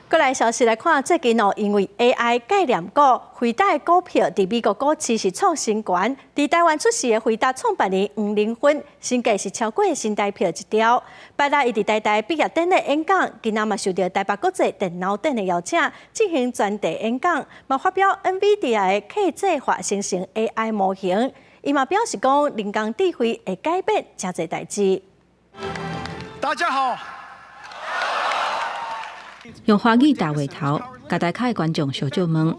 閣來消息來看，最近哦，因為 AI 概念股輝達的股票佇美國股市是創新高，佇台灣出世的輝達創辦人黃仁勳，身價是超過新台票一兆。拜六伊佇台大畢業典禮演講，今仔嘛受著台北國際電腦展的邀請，進行專題演講，嘛發表 NVIDIA 的客製化生成 AI 模型。伊嘛表示講，人工智慧會改變誠濟代誌。大家好。用華語大話頭，共台下的觀眾相借問。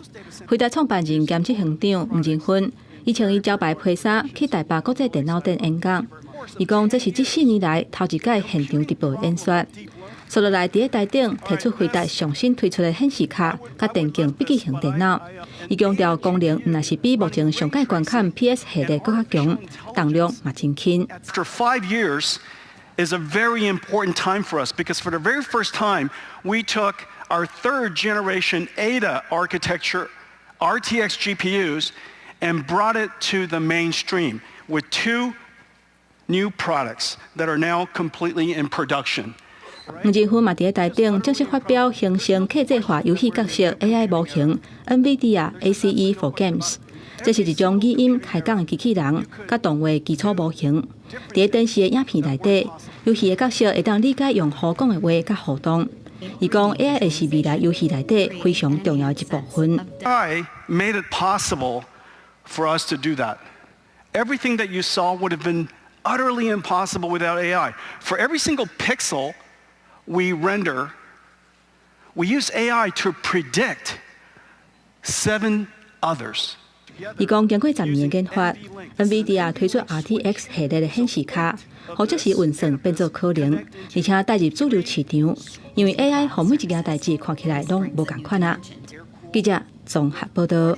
輝達創辦人兼執行長黃仁勳，伊穿伊招牌皮衫去台北國際電腦展演講。伊講這是這4年來頭一擺現場直播演說。紲落來佇咧台頂提出輝達上新推出的顯示卡佮電競筆記型電腦。伊強調功能毋但是比目前上蓋懸砍 PS 系列閣較強，重量嘛真輕。 After 5 years is a very important time for us because for the very first time, we took our third generation Ada architecture RTX GPUs and brought it to the mainstream with two new products that are now completely in production. 黃仁勳嘛佇咧台頂正式發表形成客製化遊戲角色 AI 模型 NVIDIA ACE for Games。這是一種語音開講的機器人，佮動畫基礎模型。佇咧電視的影片內底，遊戲的角色會當理解用戶講的話佮互動。伊講 AI 會是未來遊戲內底非常重要的一部分。 AI made it possible for us to do that. Everything that you saw would have been utterly impossible without AI. For every single pixel we render, we use AI to predict seven others. 伊講經過10年的研發，NVIDIA 推出 RTX 系列的顯示卡，予即時運算變做可能，而且帶入主流市場。因為 AI 予每一件代誌看起來攏無仝款啊。記者綜合報導。